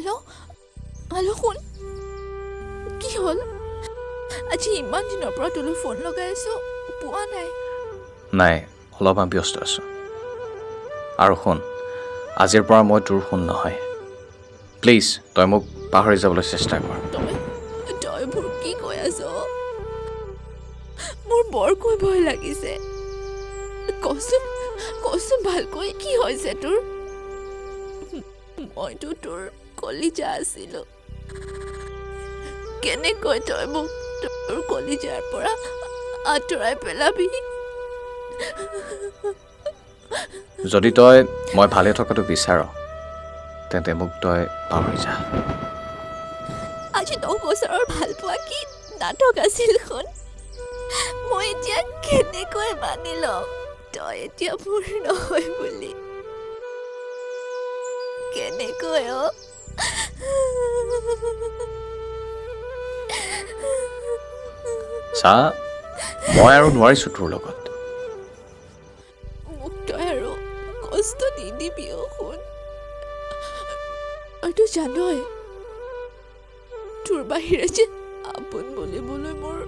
Hello' hello', শুন, কি হ'ল? আজি ইমান দিনৰ পৰা তোলৈ ফোন লগাই আছোঁ, পোৱা নাই। নাই, অলপমান ব্যস্ত আছোঁ। আৰু শুন, আজিৰ পৰা মই তোৰ সোণ নহয়। প্লিজ তই মোক পাহৰি যাবলৈ চেষ্টা কৰ। তই এইবোৰ কি কৈ আছ? মোৰ বৰকৈ ভয় লাগিছে। কচোন, কচোন ভালকৈ, কি হৈছে তোৰ? মইতো তোৰ কলিজা আছিলোঁ, কেনেকৈ তই মোক তোৰ কলিজাৰ পৰা আঁতৰাই পেলাবি? যদি তই মই ভালে থকাটো বিচাৰ, তেন্তে মোক তই পাহৰি যা। আজি 10 বছৰৰ ভালপোৱা কি নাটক আছিল শুন? মই এতিয়া কেনেকৈ মানি ল'ম তই এতিয়া মোৰ নহয় বুলি? কেনেকৈ অ? চা, মই আৰু নোৱাৰিছোঁ তোৰ লগত। মোক তই আৰু কষ্ট নিদিবি অ সোণ। তইতো জানই, তোৰ বাহিৰে যে আপোন বুলিবলৈ মোৰ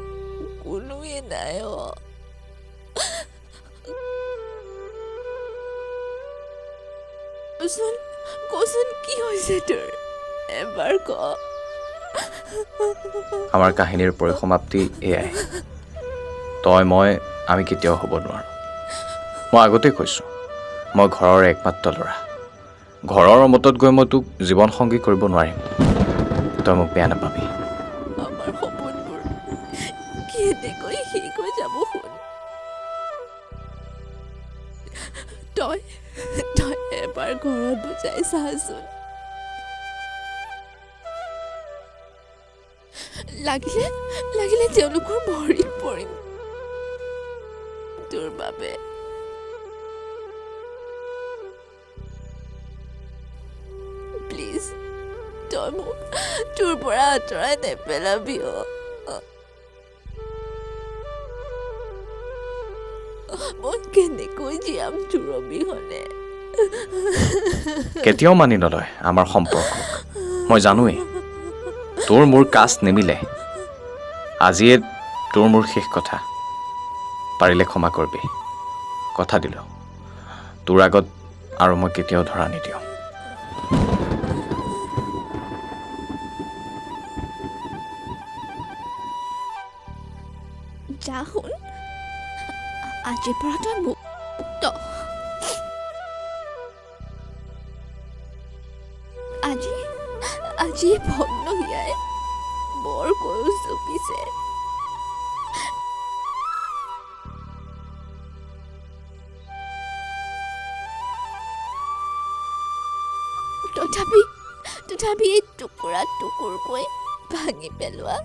কোনোৱে নাই অ। কচোন, কচোন, কি হৈছে তোৰ? এবাৰ ক। আমাৰ কাহিনীৰ পৰিসমাপ্তি এয়াই। তই মই আমি কেতিয়াও হ'ব নোৱাৰোঁ। মই আগতেই কৈছোঁ, মই ঘৰৰ একমাত্ৰ ল'ৰা। ঘৰৰ মতত গৈ মই তোক জীৱনসংগী কৰিব নোৱাৰিম। তই মোক বেয়া নাপাবি। আমাৰ সপোনবোৰ কেনেকৈ শেষ হৈ যাব সোণ? তই এবাৰ ঘৰত বুজাই চাচোন। লাগিলে তেওঁলোকৰ ভৰিত পৰিম তোৰ বাবে। প্লিজ তই মোক তোৰ পৰা আঁতৰাই নেপেলাবি অ। মই কেনেকৈ জীয়াম তোৰ অবিহনে? কেতিয়াও মানি নলয় আমাৰ সম্পৰ্কক। মই জানোৱেই তোৰ মোৰ কাজ নিমিলে। আজিয়ে তোৰ মোৰ শেষ কথা। পাৰিলে ক্ষমা কৰিবি। কথা দিলোঁ, তোৰ আগত আৰু মই কেতিয়াও ধৰা নিদিওঁ। যা শুন, আজিৰ পৰা তই মুক্ত। আজি ভগ্ন হিয়াই বৰকৈও জপিছে। তথাপি এই টুকুৰা টুকুৰকৈ ভাঙি পেলোৱা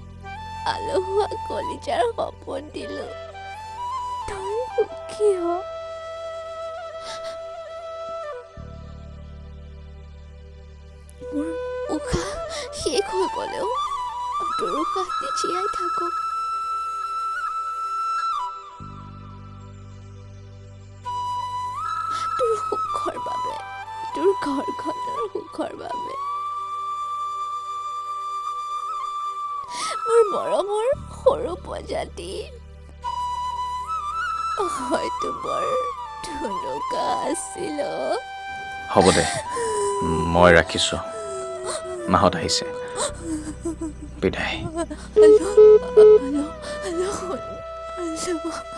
আলসুৱা কলিজাৰ সপোন দিলো, তই সুখী হ। মোৰ উশাহ শেষ হৈ গ'লেও তোৰ উশাহটি জীয়াই থাকক। তোৰ সুখৰ বাবে, তোৰ ঘৰখনৰ সুখৰ বাবে। মোৰ মৰমৰ সৰু প্ৰজাতি হয়তো বৰ ধুনুকা আছিল। হ'ব দে, মই ৰাখিছোঁ। মাহঁত আহিছে। বিদায়। হেল্ল' হেল্ল' হেল্ল', শুন, হেল্ল'।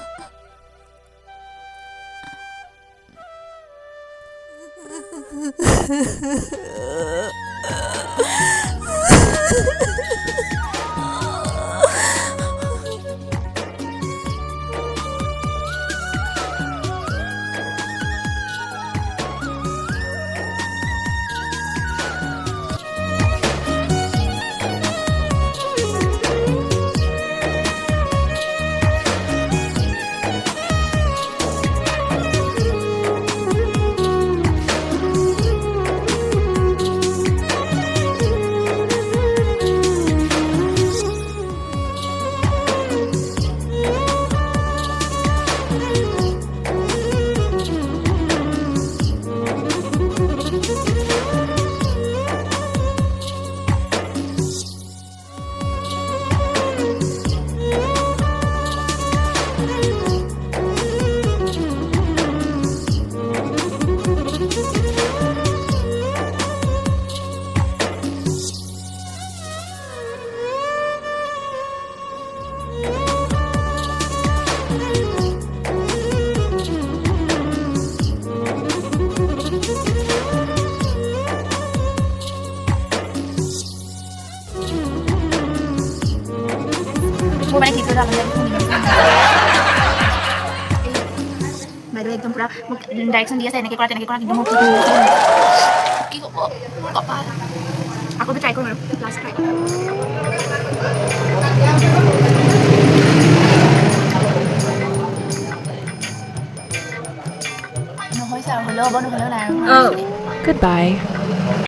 বাইদেউ একদম পূৰা মোক ডাইৰেকশ্যন দি আছে, এনেকৈ কৰা, তেনেকৈ কৰা, কিন্তু মোক কি হ'ব মোৰ কপাল। আকৌ ট্ৰাই কৰিম আৰু লাষ্ট ট্ৰাই। নহৈছে আৰু, হ'লেও হ'ব, নহ'লেও নাই আৰু। Goodbye.